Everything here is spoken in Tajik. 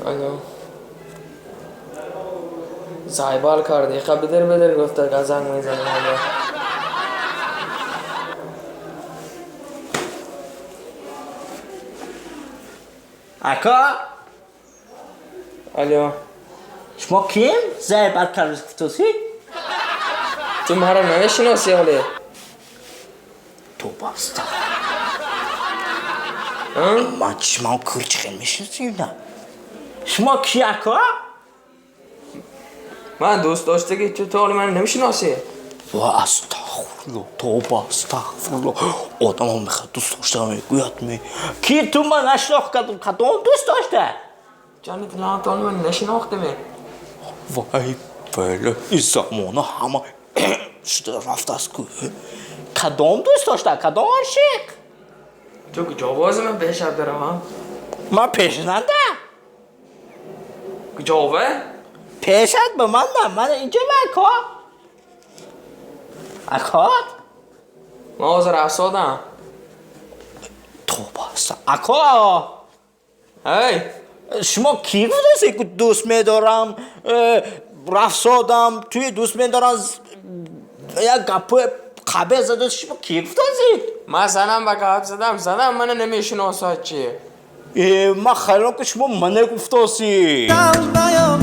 Алло. Заебал карди. Ха бидир бидир гуфта га занг мезанем алло. Ака, Алло. Шумо ким? Заебал карди гуфтосӣ? Ту маро намешиноси ҳоле? Тоба, астағфирулло. А? Ман чишмам кӯр, чӣ хел мешиносӣ на? Шумо ки, ака? Ман дӯст доштагӣ ту, ту ҳоле маро намешиноси? Ва астағфирулло, тоба, астағфирулло. Одамон мехоҳад дӯст дошта мегӯяд ме. Ки ту ман нашинохт кардам, кадом дӯст дошта? Ҷони дилам, ту ҳоле маро нашинохтаме? Вай, бале, ин замона ҳама шуда рафтааст ку. Кадом дӯст дошта, кадом ошиқ? Ту куҷо бози ман пешат биравам? Ман пешнанда. Куҷове? Пешат ба ман на, ман инҷа ма, ака. Ака? Ман ҳозир афсодам. Тоба, ака. Эй! Шумо кӣ гуфтасе ки дӯст медорам, рафсодам, туи дӯст медорам, як гапои қабе зада, шумо кӣ гуфтасед? Ман занам ба гап задам, занам мана намешиносад чи. Ман хаёлам ки шумо мане гуфтосӣ. Долбоёб.